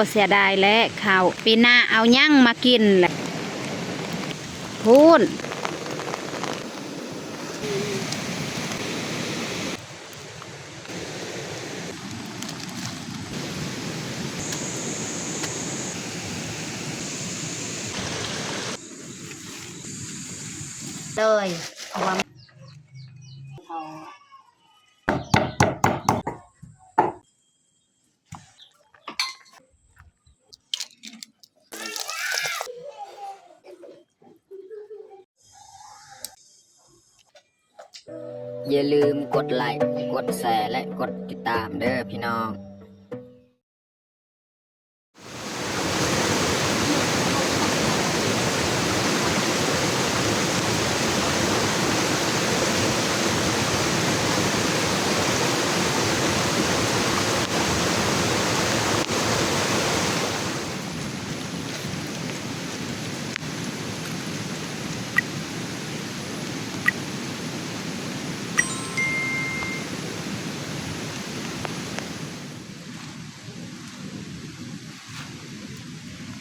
ເສຍດາຍແຫຼະເຂົ້າ ປີໜ້າເອົາຫຍັງມາກິນລະ ພຸ້ນ. ເລີຍ ເພາະວ່າ ຢ່າລືມກົດໄລ້ ກົດແຊ ແລະ ກົດຕິດຕາມເດີພີ່ນ້ອງ.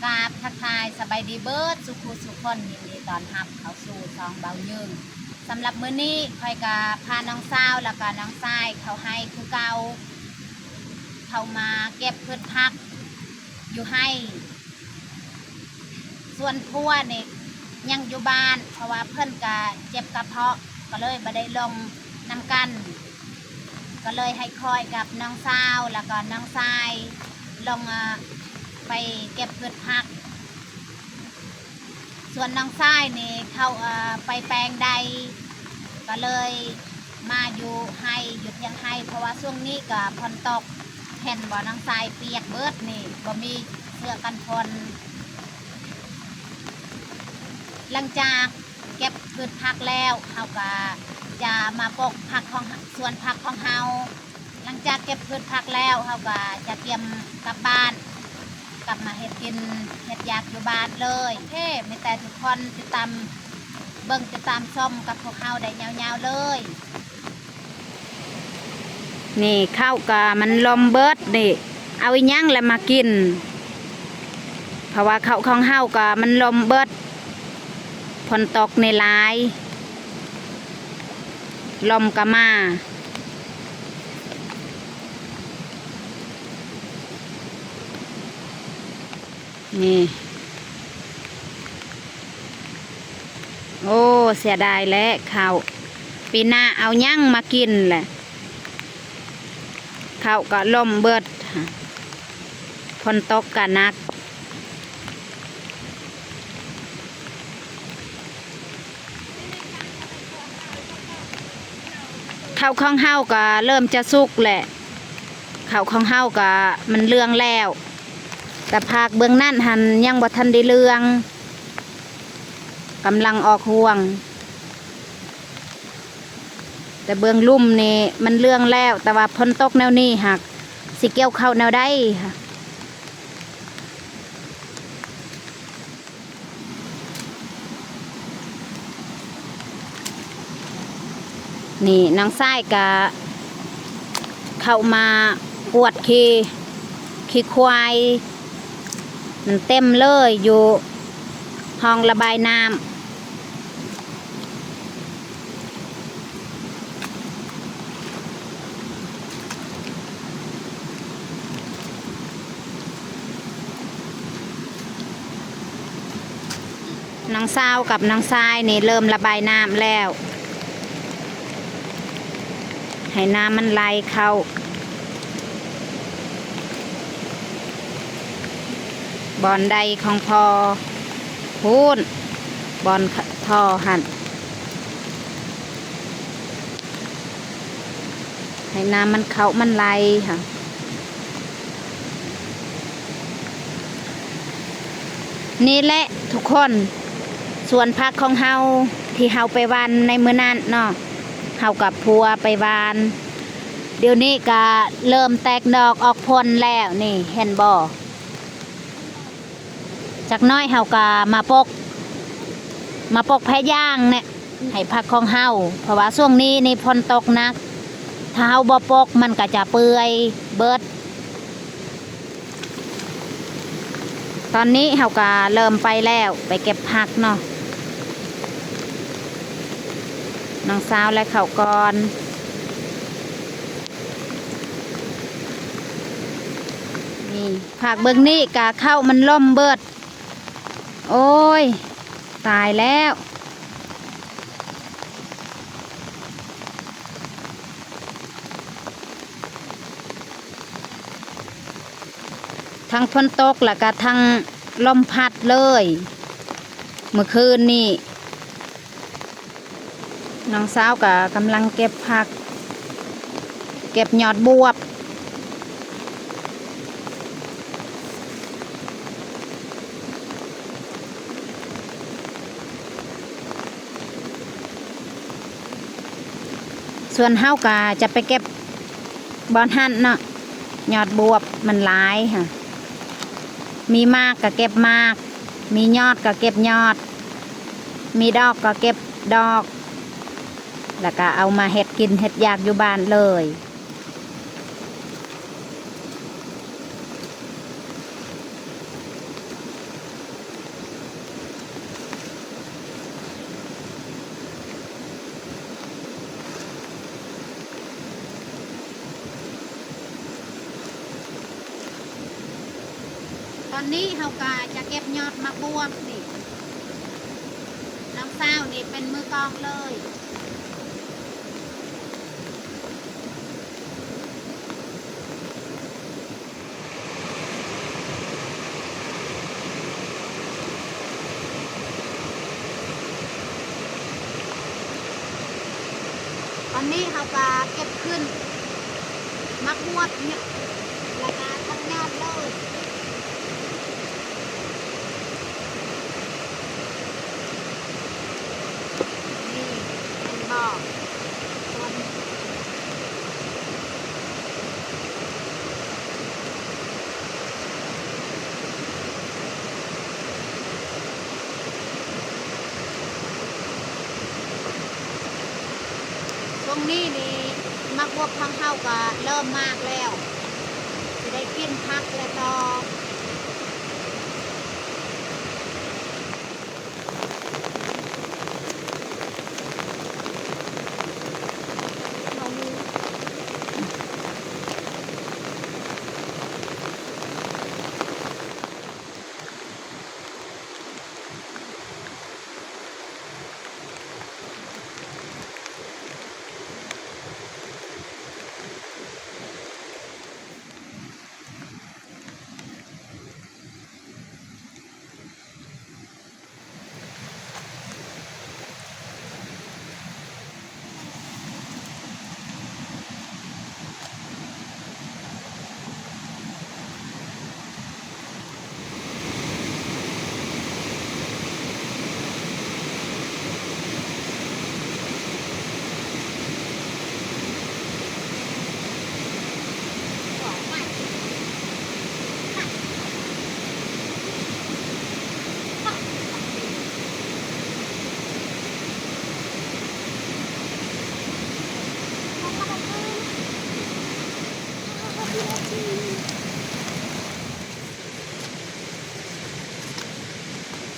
ກາບທັກທາຍສະບາຍດີເບີດສູ່ຜູ້ສູ່ຄົນ ຍິນດີຕ້ອນຮັບເຂົ້າສູ່ຊ່ອງເບົາຍືງ. ສຳລັບມື້ນີ້ຂ້ອຍກະພານ້ອງສາວ ແລ້ວກະນ້ອງຊາຍເຂົ້າໄຮ່ຄືເກົ່າ ເຂົ້າມາເກັບພືດຜັກຢູ່ໄຮ່. ສ່ວນຜົວນີ້ຍັງຢູ່ບ້ານ ເພາະວ່າເພິ່ນກະເຈັບກະເພາະ ກະເລີຍບໍ່ໄດ້ລົງນຳກັນ ກະເລີຍໃຫ້ຂ້ອຍກັບນ້ອງສາວ ແລ້ວກໍນ້ອງຊາຍລົງ ເອີ ໄປເກັບພືດຜັກ. ສ່ວນນ້ອງຊາຍນີ້ເຂົ້າ ເອີ ໄປແປງໄດ ກະເລີຍມາຢູ່ໄຮ່ ຢູ່ທຽງໄຮ່ ເພາະວ່າຊ່ວງນີ້ກະຝົນຕົກ ເຫັນບໍ່ ນ້ອງຊາຍປຽກເບີດນີ້ ບໍ່ມີເສື້ອກັນຝົນ. ຫຼັງຈາກເກັບພືດຜັກແລ້ວ ເຮົາກະຈະມາປົກຜັກຂອງ ສວນຜັກຂອງເຮົາ. ຫຼັງຈາກເກັບພືດຜັກແລ້ວ ເຮົາກະຈະກຽມກັບບ້ານ ກັບມາເຮັດກິນເຮັດຢາກຢູ່ບ້ານເລີຍ. ໂອເຄ ມີແຕ່ທຸກຄົນຕິດຕາມເບິ່ງ ຕິດຕາມຊົມກັບພວກເຮົາໄດ້ຍາວໆເລີຍ. ນີ້ເຂົ້າກະມັນຫຼົ່ມເບີດນີ້ ເອົາອີ່ຫຍັງລະມາກິນ ເພາະວ່າເຂົ້າຂອງເຮົາກະມັນຫຼົ່ມເບີດ ຝົນຕົກນີ້ຫຼາຍ ລົມກະມາ. ນີ້ ໂອ້ ເສຍດາຍແຫຼະເຂົ້າ ປີໜ້າເອົາຫຍັງມາກິນລະ ເຂົ້າກະລົ້ມເບິດ ຝົນຕົກກະໜັກ. ເຂົ້າຂອງເຮົາກະເລີ່ມຈະສຸກແຫຼະ ເຂົ້າຂອງເຮົາກະມັນເຫຼືອງແລ້ວ ແຕ່ພາກເບື້ອງນັ້ນຫັ້ນຍັງບໍ່ທັນໄດ້ເຫຼືອງ ກຳລັງອອກຮວງ ແຕ່ເບື້ອງລຸ່ມນີ້ມັນເຫຼືອງແລ້ວ ແຕ່ວ່າຝົນຕົກແນວນີ້ຫາກຊິກ່ຽວເຂົ້າແນວໃດ? ນີ້ນ້ອງຊາຍກະເຂົ້າມາກວດຂີ້ ຂີ້ຄວາຍ ມັນເຕັມເລີຍຢູ່ຮ່ອງລະບາຍນ້ຳ. ນ້ອງສາວກັບນ້ອງຊາຍນີ້ເລີ່ມລະບາຍນ້ຳແລ້ວ ໃຫ້ນ້ຳມັນໄຫຼເຂົ້າ ບ່ອນໃດຂອງພໍ່ ພຸ້ນ ບ່ອນທໍ່ຫັ້ນ ໃຫ້ນ້ຳມັນເຂົ້າມັນໄຫຼຫັ້ນ. ນີ້ແຫຼະທຸກຄົນ ສວນຜັກຂອງເຮົາ ທີ່ເຮົາໄປຫວ່ານໃນມື້ນັ້ນເນາະ ເຮົາກັບຜົວໄປຫວ່ານ ດຽວນີ້ກະເລີ່ມແຕກດອກອອກຜົນແລ້ວ ນີ້ເຫັນບໍ່? ຈັກໜ້ອຍເຮົາກະມາປົກ ມາປົກແພຍາງແນະ ໃຫ້ຜັກຂອງເຮົາ ເພາະວ່າຊ່ວງນີ້ນີ້ຝົນຕົກໜັກ ຖ້າເຮົາບໍ່ປົກມັນກະຈະເປື່ອຍເບິດ. ຕອນນີ້ເຮົາກະເລີ່ມໄປແລ້ວ ໄປເກັບຜັກເນາະ ນ້ອງສາວແລະເຂົ້າກ່ອນ. ນີ້ ຜັກເບິ່ງນີ້ກະເຂົ້າມັນລົ້ມເບິດ. ໂອ້ຍ ຕາຍແລ້ວ. ທັງຝົນຕົກ ແລ້ວກະທັງລົມພັດເລີຍ ມື້ຄືນນີ້. ນ້ອງສາວກະກຳລັງເກັບຜັກ ເກັບຍອດບວບ. ສ່ວນເຮົາກະຈະໄປເກັບບ່ອນຫັ້ນເນາະ ຍອດບວບມັນຫຼາຍຫັ້ນ ມີໝາກກະເກັບໝາກ ມີຍອດກະເກັບຍອດ ມີດອກກະເກັບດອກ ແລ້ວກະເອົາມາເຮັດກິນເຮັດຢາກຢູ່ບ້ານເລີຍ. ຕອນນີ້ເຮົາກະຈະເກັບຍອດໝາກບວບນີ້ ນ້ອງສາວນີ້ເປັນມືກອງເລີຍ. ຕອນນີ້ເຮົາກະເກັບຂຶ້ນໝາກບວບນີ້ ແລ້ວກະຕັ້ງຍອດເລີຍ. ນີ້ ເຫັນບໍ່ ຊ່ວງນີ້ນີ້ໝາກບວບຂອງເຮົາກະເລີ່ມໝາກແລ້ວ ຊິໄດ້ກິນຜັກແລ້ວຕໍ່.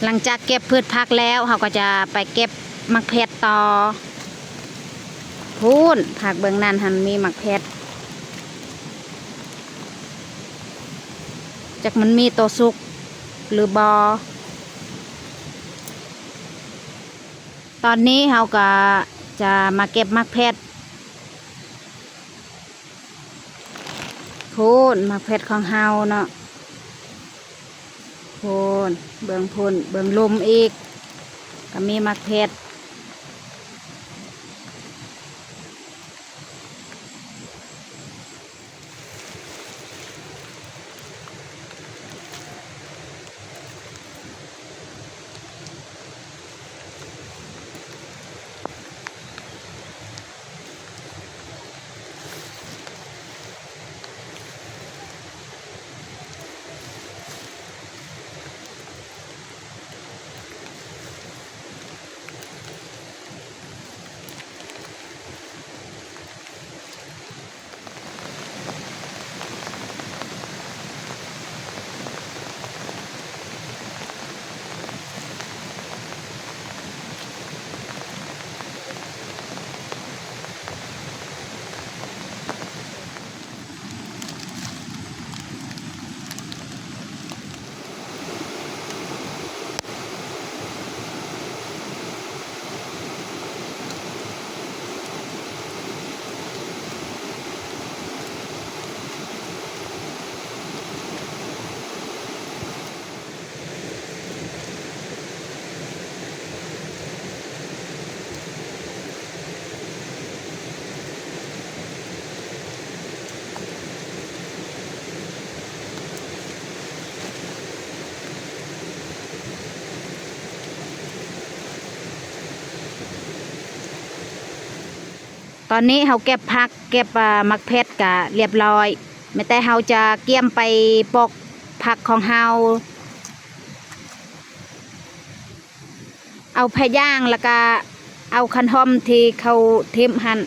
ຫຼັງຈາກເກັບພືດຜັກແລ້ວ ເຮົາກໍຈະໄປເກັບໝາກເຜັດຕໍ່. ພຸ້ນ ຜັກເບື້ອງນັ້ນຫັ້ນມີໝາກເຜັດ ຈັກມັນມີໂຕສຸກຫຼືບໍ່. ຕອນນີ້ເຮົາກໍຈະມາເກັບໝາກເຜັດ. ພຸ້ນ ໝາກເຜັດຂອງເຮົາເນາະ. ພຸ້ນ ເບິ່ງພຸ້ນ ເບິ່ງລຸ່ມອີກ ກໍມີໝາກເຜັດ. ຕອນນີ້ເຮົາເກັບຜັກ ເກັບ ອາ ໝາກເຜັດກະລຽບລ້ອຍ ແມ່ນແຕ່ເຮົາຈະກຽມໄປປົກຜັກຂອງເຮົາ. ເອົາພະຍາງ ແລ້ວກະເອົາຄັນຫອມທີ່ເຂົາຖິ້ມຫັ້ນ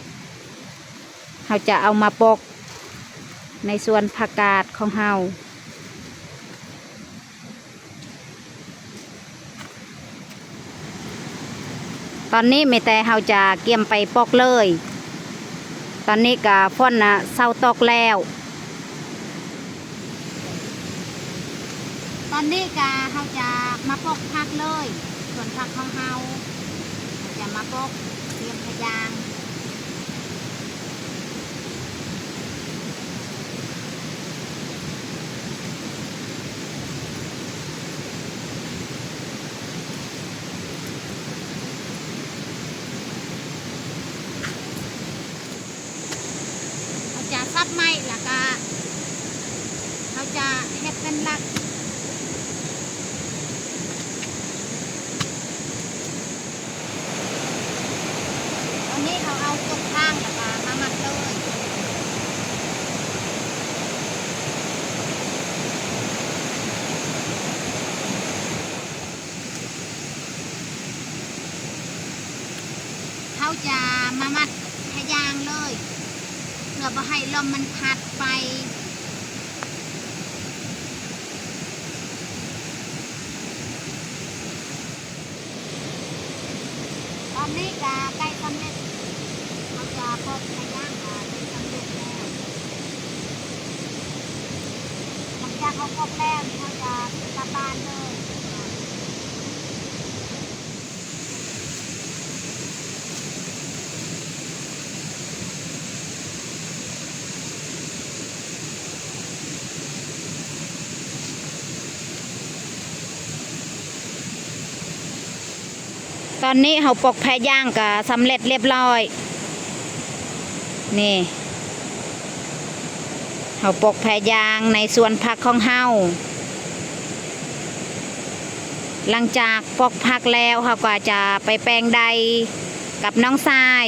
ເຮົາຈະເອົາມາປົກໃນສວນຜັກກາດຂອງເຮົາ. ຕອນນີ້ແມ່ແຕ່ເຮົາຈະກຽມໄປປົກເລີຍ. ຕອນນີ້ກະຝົນນະເຊົາຕົກແລ້ວ. ຕອນນີ້ກະເຮົາຈະມາປົກຜັກເລີຍ ສວນຜັກຂອງເຮົາ ເຮົາຈະມາປົກ ກຽມພະຍາງ. ເຮົາຈະສັບໄມ້ ແລ້ວກະເຮົາຈະເຮັດເປັນຫຼັກ. ຕອນນີ້ເຮົາເອົາຕົກທາງ ແລ້ວກະມາມັດເລີຍ. ເຮົາຈະມາມັດພະຍາງເລີຍ ເພື່ອບໍ່ໃຫ້ລົມມັນພັດໄປ. ຕອນນີ້ກະໃກ້ສຳເລັດ ເຮົາຈະປົກພະຍາງກະໄດ້ສຳເລັດແລ້ວ. ຫຼັງຈາກເຮົາປົກແລ້ວນີ້ ເຮົາຈະກັບບ້ານເລີຍ. ຕອນນີ້ເຮົາປົກແພຍາງກະສຳເລັດລຽບລ້ອຍ. ນີ້ ເຮົາປົກແພຍາງໃນສວນຜັກຂອງເຮົາ. ຫຼັງຈາກປົກຜັກແລ້ວ ເຮົາກໍຈະໄປແປງໄດກັບນ້ອງຊາຍ.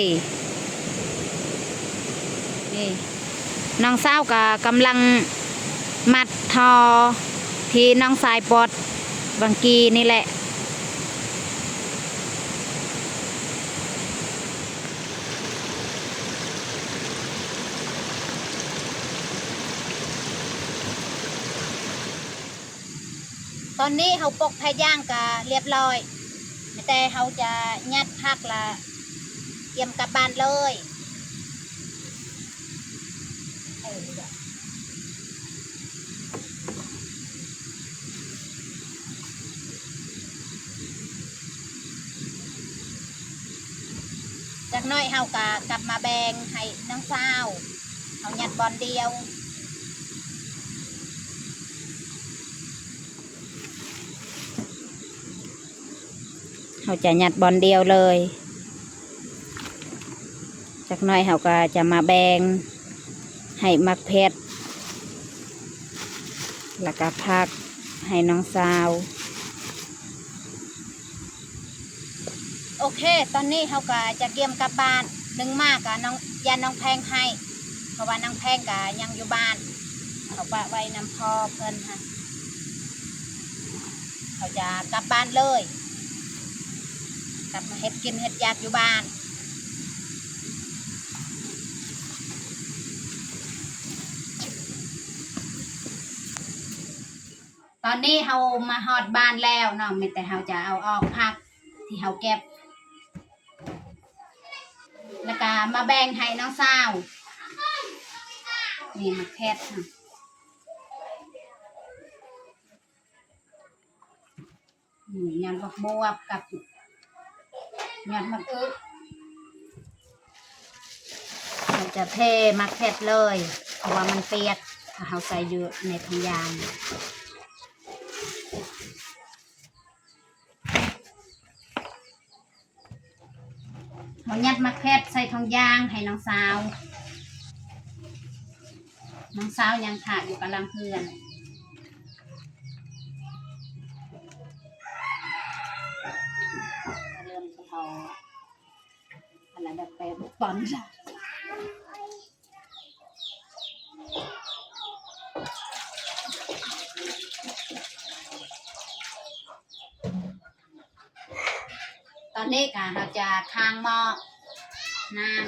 ນີ້ ນ້ອງສາວກໍກຳລັງມັດທໍ່ທີ່ນ້ອງຊາຍປົດຫວ່າງກີ້ນີ້ແຫຼະ. ຕອນນີ້ເຮົາປົກແພຍາງກະລຽບລ້ອຍ ແຕ່ເຮົາຈະຍັດຜັກລະກຽມກັບບ້ານເລີຍ. ຈັກໜ້ອຍເຮົາກະກັບມາແບ່ງໃຫ້ນ້ອງສາວ ເຮົາຍັດບ່ອນດຽວ. ເຮົາຈະຍັດບ່ອນດຽວເລີຍ. ຈັກໜ້ອຍເຮົາກໍຈະມາແບ່ງໃຫ້ໝາກເຜັດ ແລ້ວກໍຜັກໃຫ້ນ້ອງສາວ. ໂອເຄ ຕອນນີ້ເຮົາກໍຈະກຽມກັບບ້ານ. ໜຶ່ງມາກໍນ້ອງ ຢ້ານນ້ອງແພງໄຫ້ ເພາະວ່ານ້ອງແພງກໍຍັງຢູ່ບ້ານ ເຂົາປະໄວ້ນຳພໍ່ເພິ່ນຫັ້ນ. ເຮົາຈະກັບບ້ານເລີຍ ກັບມາເຮັດກິນເຮັດຢາກຢູ່ບ້ານ. ຕອນນີ້ເຮົາມາຮອດບ້ານແລ້ວເນາະ ມີແຕ່ເຮົາຈະເອົາອອກຜັກທີ່ເຮົາເກັບ ແລ້ວກະມາແບ່ງໃຫ້ນ້ອງສາວ. ນີ້ໝາກເຜັດ ນີ້ ຍອດບັກບວບກັບຍອດໝາກອຶກ. ເຮົາຈະເທໝາກເຜັດເລີຍ ເພາະວ່າມັນປຽກ ຖ້າເຮົາໃສ່ຢູ່ໃນຖົງຢາງ. ເຮົາຍັດໝາກເຜັດໃສ່ຖົງຢາງໃຫ້ນ້ອງສາວ. ນ້ອງສາວຍັງຖ້າຢູ່ກະຫຼັງເຮືອນ. ເລີ່ມເອົາອັນນັ້ນແບບໄປບ່ອນ ນີ້ກະເຮົາຈະຄ້າງໝໍ້ນ້ຳ.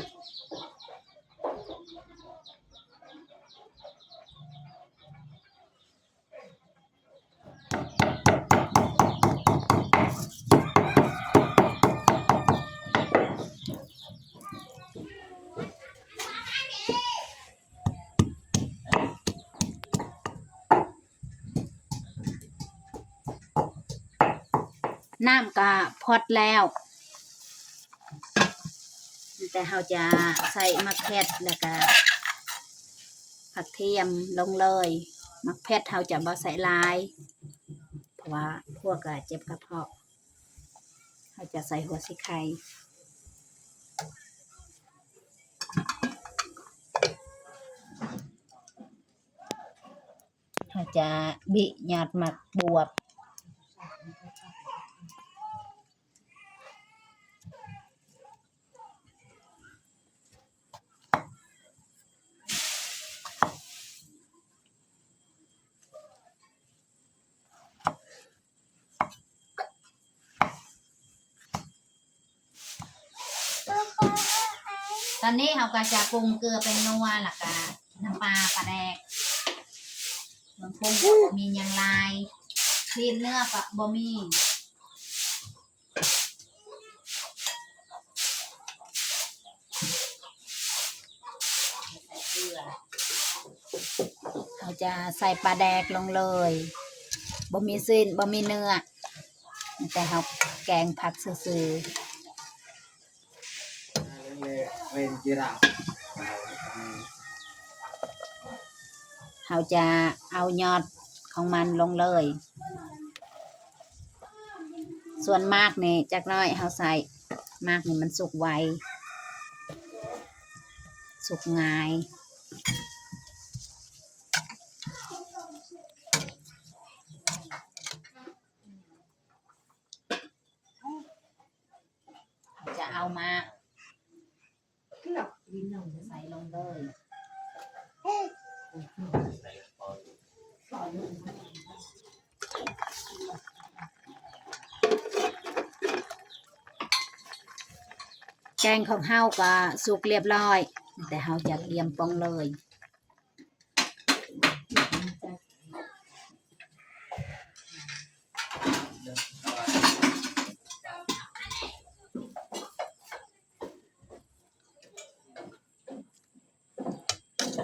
ນ້ຳກະພອດແລ້ວ ແຕ່ເຮົາຈະໃສ່ໝາກເຜັດ ແລ້ວກະຜັກທຽມລົງເລີຍ. ໝາກເຜັດເຮົາຈະບໍ່ໃສ່ຫຼາຍ ເພາະວ່າພວກກະເຈັບກະເພາະ. ເຮົາຈະໃສ່ຫົວສີໄຄ. ເຮົາຈະບິຍອດໝາກບວບ. ຕອນນີ້ເຮົາກໍຈະປຸງເກືອແປ້ງນົວ ແລ້ວກະນ້ຳປາ ປາແດກ. ເຄື່ອງປຸງກໍບໍ່ມີຫຍັງຫຼາຍ ຊີ້ນເນື້ອກໍບໍ່ມີ. ເຮົາຈະໃສ່ປາແດກລົງເລີຍ ບໍ່ມີຊີ້ນ ບໍ່ມີເນື້ອ ແຕ່ເຮົາແກງຜັກຊື່ໆ. ເຮົາຈະເອົາຍອດຂອງມັນລົງເລີຍ. ສ່ວນໝາກນີ້ຈັກໜ້ອຍເຮົາໃສ່ ໝາກນີ້ມັນສຸກໄວ ສຸກງ່າຍ. ເຮົາຈະເອົາມາ ໃສ່ລົງເລີຍ. ແກງຂອງເຮົາກໍສຸກລຽບລ້ອຍ ແຕ່ເຮົາຈະກຽມປ່ອງເລີຍ.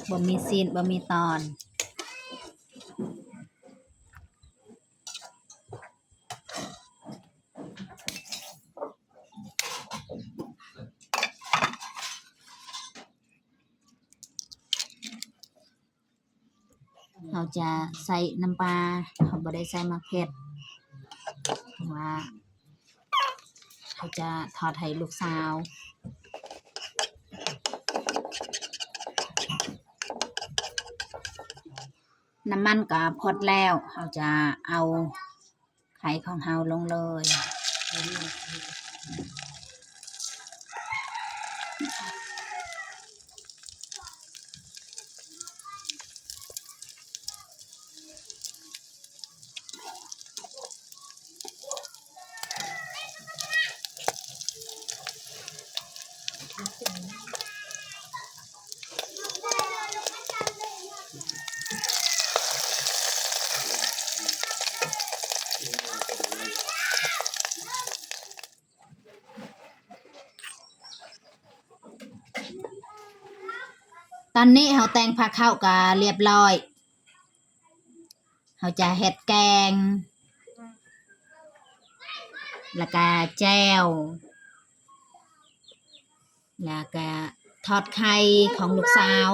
ບໍ່ມີຊີ້ນ ບໍ່ມີຕອນ. ເຮົາຈະໃສ່ນ້ຳປາ ເຮົາບໍ່ໄດ້ໃສ່ໝາກເຜັດ ເພາະວ່າເຮົາຈະທອດໃຫ້ລູກສາວ. ນ້ຳມັນກໍພອດແລ້ວ ເຮົາຈະເອົາ ໄຂ່ຂອງເຮົາລົງເລີຍ. ຕອນນີ້ເຮົາແຕ່ງພາເຂົ້າກະລຽບລ້ອຍ. ເຮົາຈະເຮັດແກງ ແລ້ວກະແຈ່ວ ແລ້ວກະທອດໄຂ່ຂອງລູກສາວ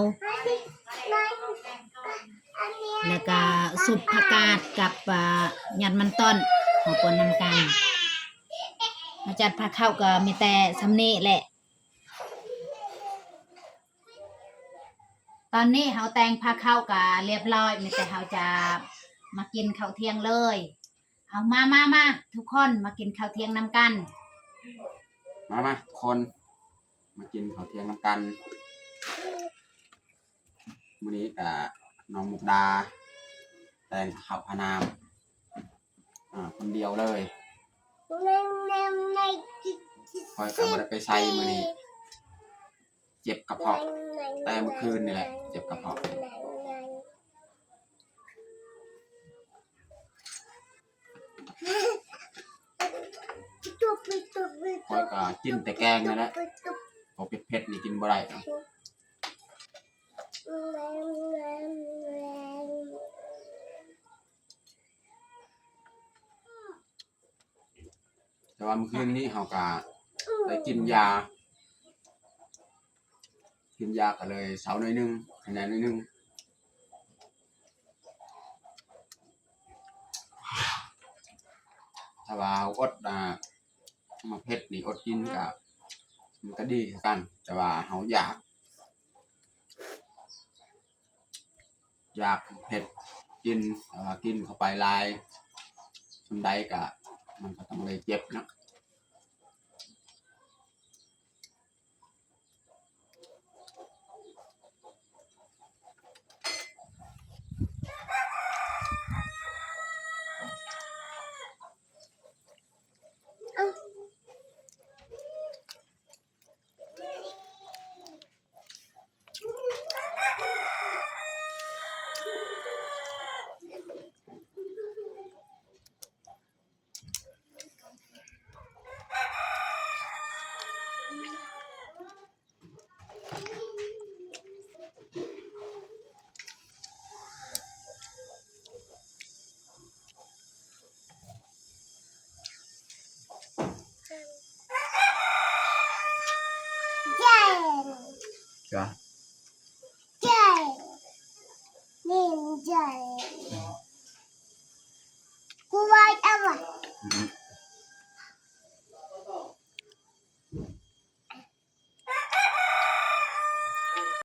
ແລ້ວກະຊຸບຜັກກາດກັບ ອາ ຍອດມັນຕົ້ນ ເຮົາປົນນຳກັນ. ເຮົາຈັດພາເຂົ້າກໍມີແຕ່ສ່ຳນີ້ແຫຼະ. ຕອນນີ້ເຮົາແຕ່ງພາເຂົ້າກະລຽບລ້ອຍ ມີແຕ່ເຮົາຈະມາກິນເຂົ້າທ່ຽງເລີຍ. ເອົາ ມາ ມາ ມາ ທຸກຄົນມາກິນເຂົ້າທ່ຽງນຳກັນ. ມາ ມາ ທຸກຄົນມາກິນເຂົ້າທ່ຽງນຳກັນ. ມື້ນີ້ກະນ້ອງມຸກດາແຕ່ງພາເຂົ້າພານ້ຳ ອາ ຄົນດຽວເລີຍ. ຂ້ອຍກໍບໍ່ໄດ້ໄປໃສມື້ນີ້ ເຈັບກະເພາະ ແຕ່ມື້ຄືນນີ້ແຫຼະ ເຈັບກະເພາະ. ຂ້ອຍກໍກິນແຕ່ແກງນັ້ນແຫຼະ ເພາະເຜັດໆນີ້ກິນບໍ່ໄດ້ເນາະ. ແຕ່ວ່າມື້ຄືນນີ້ເຮົາກະໄດ້ກິນຢາ ກິນຢາກໍເລີຍເຊົາໜ້ອຍໜຶ່ງ ຄະແນນໜ້ອຍໜຶ່ງ. ຖ້າວ່າເຮົາອົດ ອ່າ ໝາກເຜັດນີ້ອົດກິນກະ ມັນກະດີຄືກັນ ແຕ່ວ່າເຮົາຢາກ ຢາກເຜັດກິນ ເອີ ກິນເຂົ້າໄປຫຼາຍສ່ຳໃດກະ ມັນກະຕ້ອງໄດ້ເຈັບເນາະ.